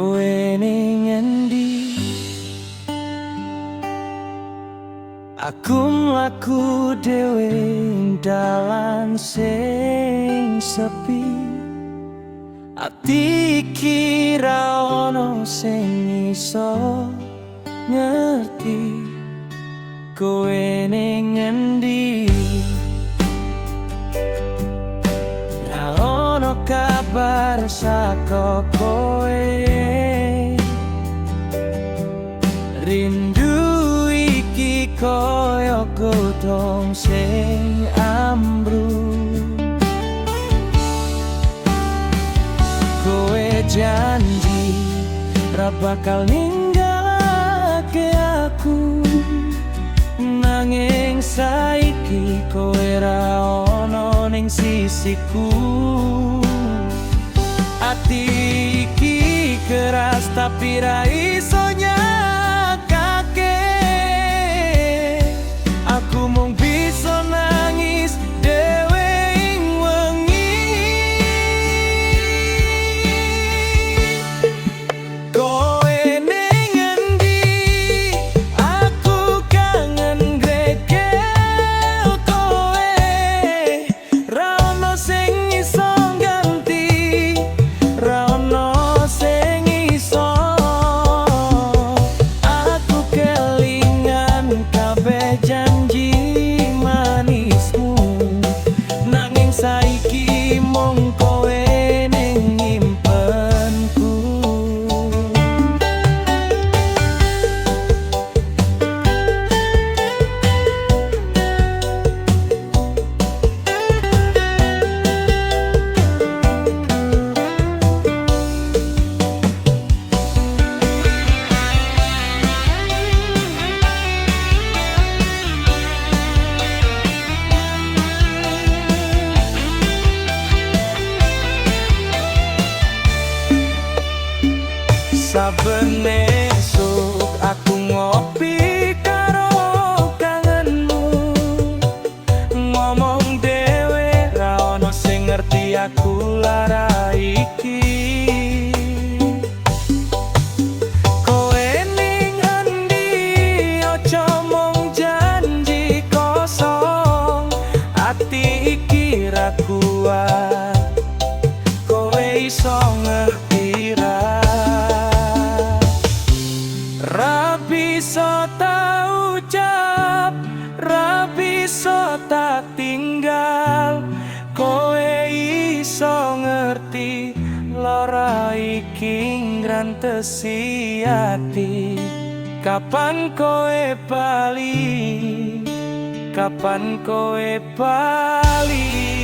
Kowe ning endi? Aku mlaku dhewe ing dalan sing sepi. Ati iki ra ono sing iso ngerti. Kowe ning endi? Ra ono kabar saka kowe. Rindu iki koyo godhong sing ambruk. Kowe janji ra bakal ninggalake aku, nanging saiki kowe ra ono ning sisiku. Ati iki keras tapi ra iso nyakake. Aku mung bisa nangis dhewe ing wengi. Kowe ning endi? Aku kangen gregel kowe. Ra ono sing iso ganti, ra ono sing iso. Aku kelingan kabeh janji manismu, nanging saiki mung kowe ning impenku. Saben esuk aku ngopi karo kangenmu, ngomong dhewe ra ono sing ngerti aku lara iki. Kowe ning endi? Ojo mung janji kosong. Ati iki ra kuat, kowe iso ngerti ra? Ra bisa tak ucap, ra bisa tak tinggal. Kowe iso ngerti lara iki ngrantesi ati. Kapan kowe bali? Kapan kowe bali?